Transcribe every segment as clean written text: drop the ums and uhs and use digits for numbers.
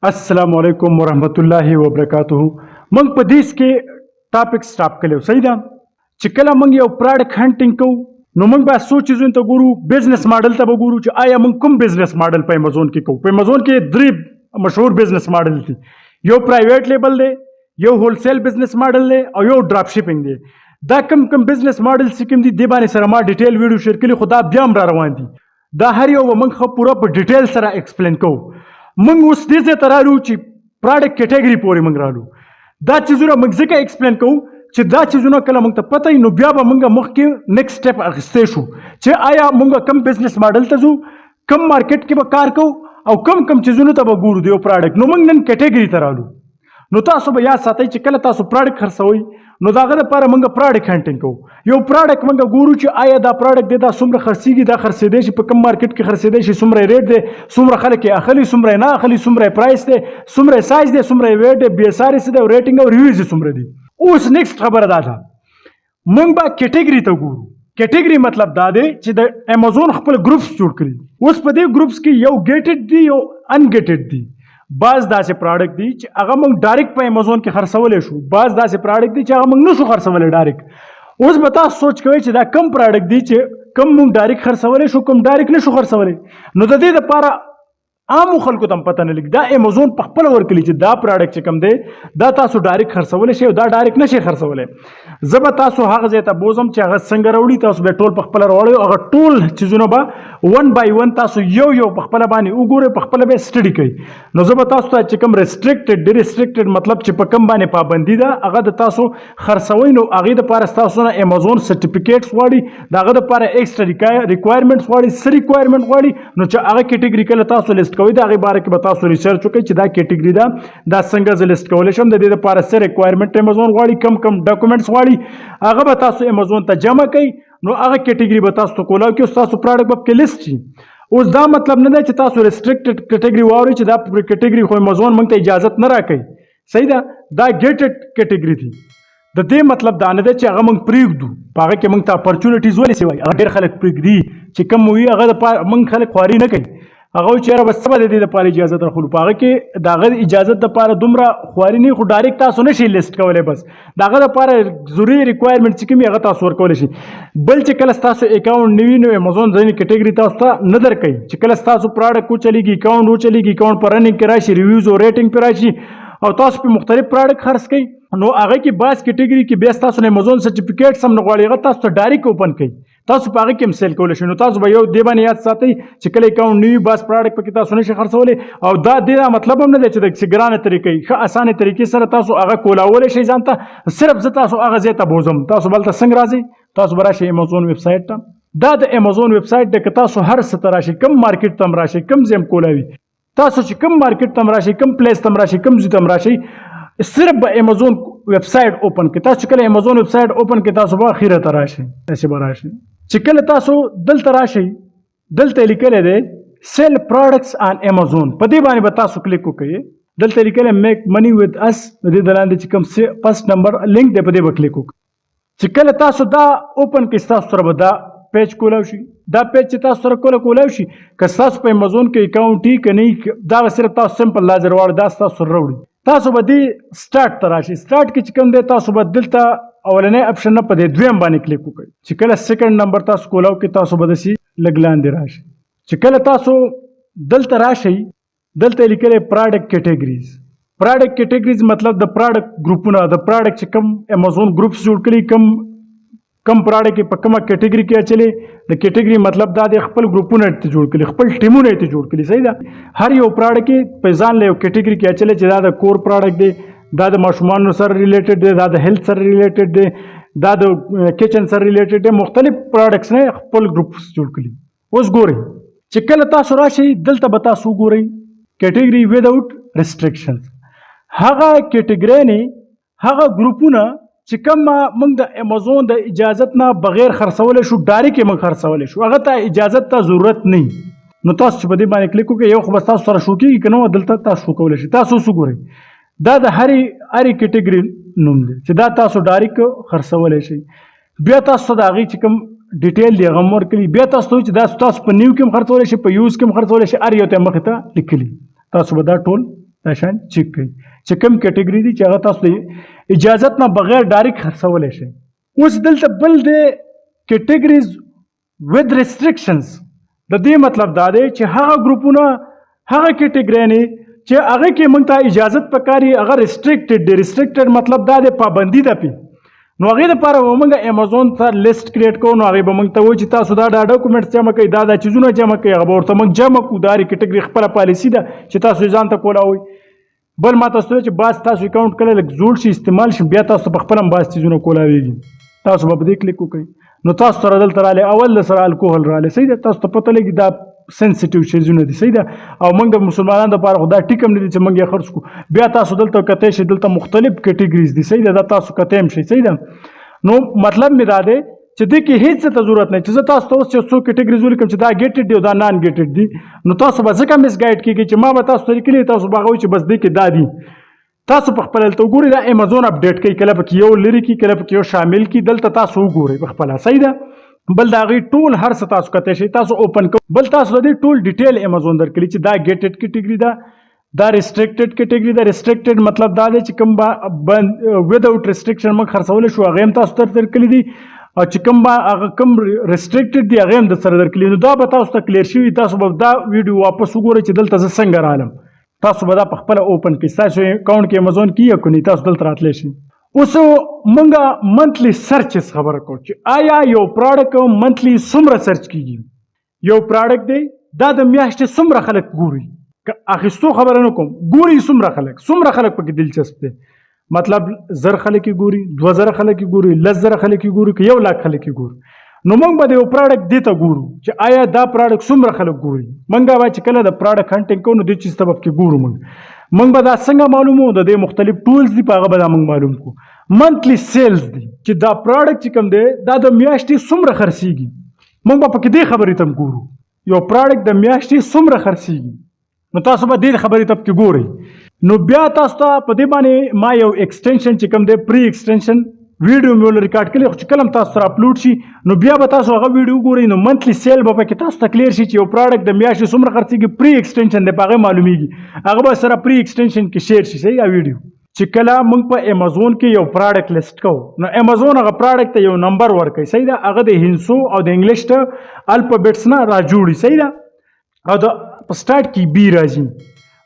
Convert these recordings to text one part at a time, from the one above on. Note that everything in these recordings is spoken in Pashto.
السلام علیکم ورحمت الله وبرکاته. موږ په دې کې ټاپک سټاپ کړو، صحیح ده؟ چې کله موږ یو پروډکټ هنټینګ کوو، نو موږ به څو چیزونو ته ګورو. بزنس ماډل ته به ګورو چې آیا موږ کوم بزنس ماډل په امیزون کې کوو. په امیزون کې درې مشهور بزنس ماډل دي: یو پرایویټ لیبل دی، یو هولسیل بزنس ماډل دی او یو ډراپ شپینګ دی. دا کم کم بزنس ماډل چې کوم دي، دی باندې سره ما ډیټیل ویډیو شیر کړي، خو دا بیا هم را روان دي. دا هر یو به موږ ښه پوره په ډیټیل سره ایکسپلین کوو. موږ اوس دې ځای ته رالو چې پروډکټ کیټګري پورې موږ رالو. دا چیزونه موږ ځکه ایکسپلین کوو چې دا چیزونه کله موږ ته پته وي، نو بیا به موږ مخکې نیکسټ سټیپ اخیستی شو چې آیا موږ کم بزنس ماډل ته ځو، کم مارکیټ کې به کار کوو او کم کم چیزونو ته به ګورو د یو پروډکټ. نو موږ نن کیټګري ته رالو. نو تاسو به یاد ساتئ چې کله تاسو پروډکټ خرڅوئ، نو د هغه لپاره موږ پروډکټ هنټینګ کوو. یو پروډکټ موږ ګورو چې آیا دا پروډکټ دی، دا څومره خرڅیږي، دا خرڅېدی شي، په کوم مارکیټ کې خرڅېدی شي، څومره ریټ دی، څومره خلک یې اخلي، څومره یې نه اخلي، څومره یې پرایس دی، څومره یې سایز دی، څومره یې ویټ دی، بي اس ار یې څه دی او ریټینګ او ریویوز یې څومره دي. اوس نیکسټ خبره دا ده، موږ به کیټګري ته ګورو. کیټګري مطلب دا دی چې د امیزون خپل ګروپس جوړ کړي. اوس په دې ګروپس کې یو ګیټډ دی، یو انګیټډ دی. بعض داسې پروډکټ دي چې هغه موږ ډایرکټ په امیزون کې خرڅولی شو، بعض داسې پروډکټ دي چې هغه موږ نشو خرڅولی ډایرکټ. اوس به تاسو سوچ کوئ چې دا کم پروډکټ دي چې کم موږ ډایرکټ خرڅولی شو، کم ډایرکټ نشو خرڅولی. نو د دې لپاره عامو خلکو ته هم پته نه لګي. دا امیزون په خپله ورکړي چې دا پروډکټ چې کوم دی، دا تاسو ډایرکټ خرڅولی شئ او دا ډایرکټ نشئ خرڅولی. زه به تاسو هغه ځای ته بوزم چې هغه څنګه راوړي. تاسو به ټول په خپله راوړئ. هغه ټول چیزونه به 1 بای 1 تاسو یو یو په خپله باندې وګورئ، په خپله به سټډي کوئ. نو زه به تاسو ته چې کوم ریسټریکټډ، ډي ریسټریکټډ، مطلب چې په کوم باندې پابندي ده، هغه د تاسو خرڅوئ، نو هغې دپاره ستاسو نه امیزون سرټیفیکیټس غواړي، د هغه دپاره ایکسټرا ریکوایرمنټس غواړي، څه ریکوایرمنټ غواړي. نو چې هغه کیټګري کله تاسو لیست کوئ، د هغې باره کې به تاسو ریسرچ وکړئ چې دا کیټګري ده، دا څنګه زه لیست کولی شم، د دې دپاره څه ریکوایرمنټ امیزون غواړي، کم کم ډاکومنټس غواړي، هغه به تاسو امیزون ته جمع کړئ. نو هغه کیټګري به تاسو ته کولاو کړي او ستاسو پروډکټ به پکې لیست شي. اوس دا مطلب نه دی چې تاسو ریسټریکټډ کیټګري واورئ چې دا کیټګري خو امیزون موږ ته اجازت نه راکوي. صحیح ده، دا ګیټډ کیټګري دي. د دې مطلب دا نه دی چې هغه موږ پرېږدو. په هغه کې موږ ته اپرچونټیز ولې سوی؟ هغه ډېر خلک پرېږدي چې کم وي، هغه دپاره موږ خلک خواري نه کوي. هغه وایي چې یاره بس څه به د دې دپاره اجازت راخلو. په هغه کې د هغه اجازت دپاره دومره خواري نه، خو ډایرکټ تاسو نه شئ لیست کولی. بس د هغه دپاره ضروري ریکوایرمنټ چې کوم وي، هغه تاسو ورکولی شئ. بل چې کله ستاسو اکاونټ نه وي، نو امیزون ځینې کیټګري تاسو ته نه درکوي. چې کله ستاسو پروډکټ وچلېږي، اکاونټ وچلېږي، اکاونټ په رننګ کې راشي، ریویوز او ریټینګ پرې راشي او تاسو په مختلف پروډکټ خرڅ کړئ، نو هغه کې بعض کیټګري کې بیا ستاسو نه امیزون سرټیفیکیټس هم نه غواړي، هغه تاسو ته ډایرکټ اوپن کوي، تاسو په هغه کې هم سیل کولی شئ. نو تاسو به یو دې باندې یاد ساتئ چې کله اکاونټ نه وي، بعض پروډکټ پکې تاسو نشئ خرڅولی. او دا دې دا مطلب هم نه دی چې د څه ګرانه طریقې، ښه اسانه طریقې سره تاسو هغه کولاولی شئ ځان ته. صرف زه تاسو هغه ځای ته بوزم. تاسو بل ته څنګه راځئ؟ تاسو به راشئ امیزون ویب سایټ ته. دا د امیزون ویب سایټ دی. که تاسو هر څه ته راشئ، کوم مارکیټ ته هم راشئ، کوم ځای هم کولاوي، تاسو چې کوم مارکیټ ته هم راشئ، کوم پلیس ته هم راشئ، کوم ځای ته هم راشئ، صرف به امیزون ویب سایټ اوپن کړئ. تاسو چې کله امیزون ویب سایټ اوپن کړئ، تاسو به اخیره ته راشئ، داسې به راشئ. چې کله تاسو دلته راشئ، دلته لیکلی دی "سیل پروډکټس آن امیزون". په دې باندې به تاسو کلیک وکړئ. دلته لیکلی "میک منی وذ اس". د دې د لاندې چې کوم فرست نمبر لینک دی، په دې به کلیک وکړئ. چې کله تاسو دا اوپن کړئ، ستاسو سره به دا پیج کولاو شي. دا پیج چې تاسو سره کوله کولاو شي، که ستاسو په امیزون کې اکاونټ یې که نه، دا به صرف تاسو سمپل لا راوړي، دا ستاسو سره راوړي. تاسو به دې سټارټ ته راشئ. سټارټ کې چې کوم دی، تاسو به دلته اولنی اپشن نه، په دې دویم باندې کلیک وکړئ. چې کله سیکنډ نمبر تاسو کولاو کې، تاسو به داسې لږ لاندې راشئ. چې کله تاسو دلته راشئ، دلته لیکلی پراډکټ کیټګریز. پراډکټ کیټګریز مطلب د پراډکټ ګروپونه، د پراډکټ چې کوم امیزون ګروپس جوړ کړي، کم کم پراډکټ په کومه کیټګری کې اچلې. د کیټګری مطلب دا دی خپل ګروپونه ته جوړ کړي، خپل ټیمونه ته جوړ کړي. صحیح ده، هر یو پراډکټ په ځان له یو کیټګری کې اچلې چې دا د کور پراډکټ دی، دا د ماشومانو سره ریلیټډ دی، دا د هیلث سره ریلیټډ دی، دا د کچن سره ریلیټډ دی. مختلف پراډکټس نه خپل ګروپس جوړ کړي. اوس ګورئ چې کله تاسو راشئ، دلته به تاسو وګورئ کیټګری وداوټ ریسټریکشنز، هغه کیټګری نه، هغه ګروپونه چې کوم موږ د امیزون د اجازت نه بغیر خرڅولی شو، ډایرکټ یې موږ خرڅولی شو، هغه ته اجازت ته ضرورت نه. نو تاسو چې په دې باندې کلیک وکړئ، یو خو به تاسو سره شو کېږي که نه، دلته تاسو شو کولی شئ. تاسو اوس وګورئ، دا د هرې هرې کیټګري نوم دی چې دا تاسو ډایرکټ خرڅولی شئ. بیا تاسو ته د هغې چې کوم ډیټیل دی، هغه هم ورکړي. بیا تاسو ته وایي چې دا تاسو په نیو کې هم خرڅولی شئ، په یوز کې هم خرڅولی شئ. هر یو ته مخې ته لیکلي. تاسو به دا ټول دا شان چک کړئ چې کوم کیټګری دي چې هغه تاسو د اجازت نه بغیر ډایرکټ خرڅولی شئ. اوس دلته بل دی کیټګریز وذ ریسټریکشنز. د دې مطلب دا دی چې هغه ګروپونه، هغه کیټګریانې چې هغه کې موږ ته اجازت پکاري، هغه ریسټریکټډ دی. ریسټریکټډ مطلب دا دی پابندي ده پې. نو هغې دپاره به موږ امیزون ته لیست کریټ کوو، نو هغې به موږ ته وایي چې تاسو دا دا ډاکومنټس جمع کړئ، دا دا چیزونه جمع کړئ، هغه به ورته موږ جمع کړو. دا هرې کیټګري خپله پالیسي ده چې تاسو یې ځان ته کولاوئ. بل ما تاسو ته چې بعض تاسو اکاونټ کله لږ زوړ شي، استعمال شي، بیا تاسو په خپله هم بعض څیزونه کولاویږي. تاسو به په دې کلیک وکړئ، نو تاسو سره دلته رالی اول د سره الکوهل رالی، صحیح ده. تاسو ته پته لګي دا سنسیټیو چیزونه دي، صحیح ده. او موږ د مسلمانانو دپاره خو دا ټیک هم نه دي چې موږ یې خرڅ کړو. بیا تاسو دلته کتی شئ، دلته مختلف کیټګریز دي، صحیح ده. دا تاسو کتی هم شئ، صحیح ده. نو مطلب مې دا دی چې دې کې هیڅ ته ضرورت نه چې زه تاسو ته اوس چې څو کیټګریز ولیکم چې دا ګیټډ دی او دا نان ګیټډ دي، نو تاسو به ځکه مس ګایډ کیږئ چې ما به تاسو ته لیکلي، تاسو به هغه وایي چې بس دې کې دا دي. تاسو په خپله دلته وګورئ، دا امیزون اپډیټ کوي، کله پکې یو لرې کړي، کله پکې یو شامل کړي. دلته تاسو وګورئ په خپله، صحیح ده. بل د هغې ټول هر څه تاسو کتی شئ، تاسو اوپن کوئ. بل تاسو د دې ټول ډیټیل امیزون درکړي چې دا ګیټډ کیټګري ده، دا ریسټریکټډ کیټګري ده. ریسټریکټډ مطلب دا دی چې کوم وداوټ ریسټریکشن موږ خرڅولی شو، هغه هم تاسو ته درکړي دي، او چې کوم به هغه کوم ریسټریکټډ دي هغه هم در سره درکړي. نو دا به تاسو ته کلیر شوي. تاسو به دا ویډیو واپس وګورئ چې دلته زه څنګه رالم، تاسو به دا په خپله اوپن کړئ. ستاسو اکاونټ کې امیزون کې یا که نه، تاسو دلته راتلی شئ. اوس موږ منتلی سرچز خبره کوو چې آیا یو پراډکټ منتلی څومره سرچ کیږي. یو پراډکټ دی دا د میاشتې څومره خلک ګوري، که اخیستو خبره نه کوم، ګوري څومره خلک، څومره خلک پکې دلچسپ دی. مطلب 1000 خلک یې ګوري، 2000 خلک یې ګوري، 10,000 خلک یې ګوري، که 1 لاک خلک یې ګوري. نو موږ به د یو پراډکټ دې ته ګورو چې آیا دا پراډکټ څومره خلک ګوري. موږ به چې کله د پراډکټ هانټینګ کوو نو دې چیز ته به پکې ګورو. موږ به دا څنګه معلومو؟ د دې مختلف ټولز دي، په هغه به دا موږ معلوم کړو. منتلی سیلز دي چې دا پراډکټ چې کوم دی دا د میاشتې څومره خرڅیږي. موږ به پکې دې خبرې ته هم ګورو، یو پراډکټ د میاشتې څومره خرڅیږي. نو تاسو به دې خبرې ته پکې ګورئ. نو بیا تاسو ته په دې باندې ما یو ایکسټنشن چې کوم دی پری ایکسټنشن ویډیو مې ول ریکارډ کړی، خو چې کله هم تاسو سره اپلوډ شي نو بیا به تاسو هغه ویډیو وګورئ. نو منتلی سیل به پکې تاسو ته کلیر شي چې یو پراډکټ د میاشتې څومره خرڅیږي. پری ایکسټنشن دی، په هغه معلومیږي، هغه به سره پری ایکسټنشن کې شیر شي. صحیح ویډیو چې کله موږ په امیزون کې یو پراډکټ لیست کوو نو امیزون هغه پراډکټ ته یو نمبر ورکوي، صحیح ده. هغه د هندسو او د انګلیش ته الفابټس نه راجوړي، صحیح ده. او د په سټارټ کې بی راځي،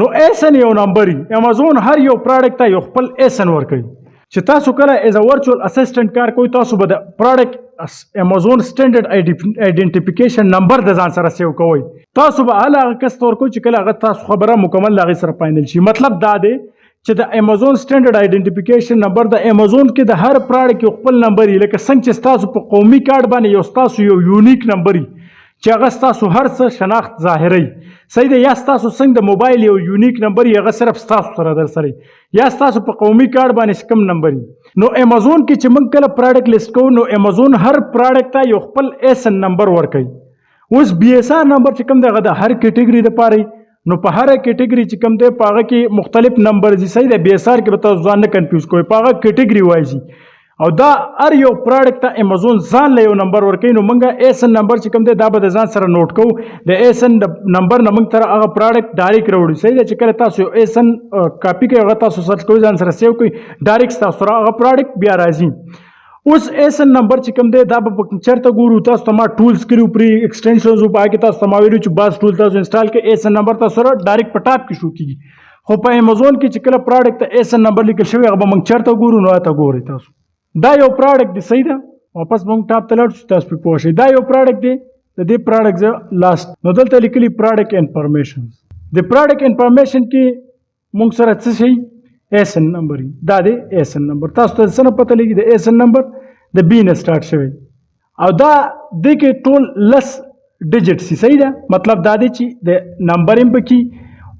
نو ایسن یو نمبر وي. امیزون هر یو پراډکټ ته یو خپل ایسن ورکوي چې تاسو کله ایز ا ورچوال اسسټنټ کار کوئ، تاسو به د پراډکټ امیزون سټانډرډ آیډنټیفیکیشن نمبر د ځان سره سیو کوئ. تاسو به هله هغه کس ته ورکوئ چې کله هغه تاسو خبره مکمل له هغې سره فاینل شي. مطلب دا دی چې د امیزون سټانډرډ آیډنټیفیکیشن نمبر د امیزون کې د هر پراډکټ یو خپل نمبر وي، لکه څنګه چې ستاسو په قومي کارت باندې یو ستاسو یو یونیک نمبر وي چې هغه ستاسو هر څه شناخت ظاهروي، صحیح ده. یا ستاسو څنګه د موبایل یو یونیک نمبر وي، هغه صرف ستاسو سره در سره وي، یا ستاسو په قومي کارت باندې کوم نمبر وي. نو امیزون کې چې موږ کله پراډکټ لیست کوو نو امیزون هر پراډکټ ته یو خپل ایسن نمبر ورکوي. اوس بی ایس آر نمبر چې کوم دی هغه د هر کیټګري دپاره وي. نو په هره کیټګري چې کوم دی په هغه کې مختلف نمبر دي، صحیح ده. بی ایس آر کې به تاسو ځان نه کنفیوز کوئ، په هغه کیټګري وایي او دا هر یو پراډکټ ته امیزون ځان له یو نمبر ورکوي. نو موږ ایسن نمبر چې کوم دی دا به د ځان سره نوټ کوو. د ایسن د نمبر نه موږ تر هغه پراډکټ ډایرک راوړو، صحیح ده. چې کله تاسو یو ایسن کاپي کوئ، هغه تاسو سرچ کوئ، ځان سره سیو کوئ، ډایرک ستاسو سره هغه پراډکټ بیا راځي. اوس ایسن نمبر چې کوم دی دا به چېرته ګورو؟ تاسو ته ما ټولز کړي پری ایکسټنشنز په هغه کې تاسو ته ما ویلو چې بعض ټول تاسو انسټال کړئ، ایسن نمبر تاسو سره ډایرک په ټاپ کې شو کیږي. خو په امیزون کې چې کله پراډکټ ته ایسن نمبر لیکل شوی هغه به موږ چېرته ګورو؟ نو هلته ګورئ تاسو دا یو پراډکټ دی، صحیح ده. واپس موږ ټاپ ته لاړ شو، تاسو پرې پوه شئ. دا یو پراډکټ دی، د دې پراډکټ زه لاست نو دلته لیکلي پراډکټ انفارمیشن. د پراډکټ انفارمیشن کې موږ سره څه شي ایسن نمبر، دا دی ایسن نمبر. تاسو ته څه نه پته لګي؟ د ایسن نمبر د بی نه سٹارټ شوی او دا دې کې ټول 10 ډیجټ سي، صحیح ده. مطلب دا دی چې د نمبر هم پکې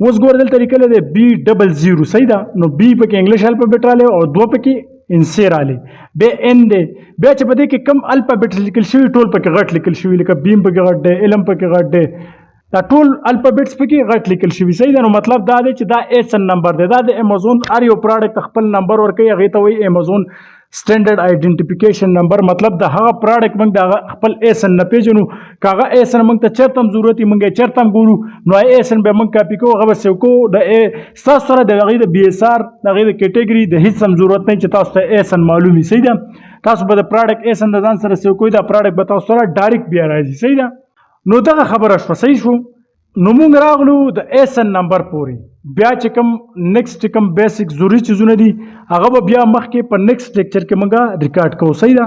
اوس ګور دلته لیکل دی بی ډبل زیرو، صحیح ده. نو بی پکې انګلیش الفابیټ رالی او دوه پکې انسی رالی، بیا ان دی. بیا چې په دې کې کم الفابیټ لیکل شوي ټول پکې غټ لیکل شوي، لکه بیم پکې غټ دی، علم پکې غټ دی، دا ټول الفابیټس پکې غټ لیکل شوي، صحیح ده. نو مطلب دا دی چې دا ایسن نمبر دی، دا د امیزون هر یو پراډکټ خپل نمبر ورکوي، هغې ته وایي امیزون سټانډرډ آیډنټیفیکیشن نمبر، مطلب د هغه پراډکټ موږ د خپل ایسن نه پیژنو. که هغه ایسن موږ ته چرته هم ضرورت وي، موږ یې چرته هم ګورو، نو ایسن به موږ کاپي کوو، هغه به سیو کوو. د ستاسو سره د هغې د بي ایس آر، د هغې د کیټګري د هیڅ هم ضرورت نه چې تاسو ته ایسن معلوم وي، صحیح ده؟ تاسو به د پراډکټ ایسن د ځان سره سیو کوئ، دا پراډکټ به تاسو سره ډایرکټ بیا راځي، صحیح ده؟ نو دغه خبره شوه، صحیح شو. نو مونږ راغلو د ایسن نمبر پورې. بیا چې کوم نیکسټ، چې کوم بیسیک ضروري چیزونه دي، هغه به بیا مخکې په نیکسټ لیکچر کې مونږه ریکارډ کوو، صحیح ده؟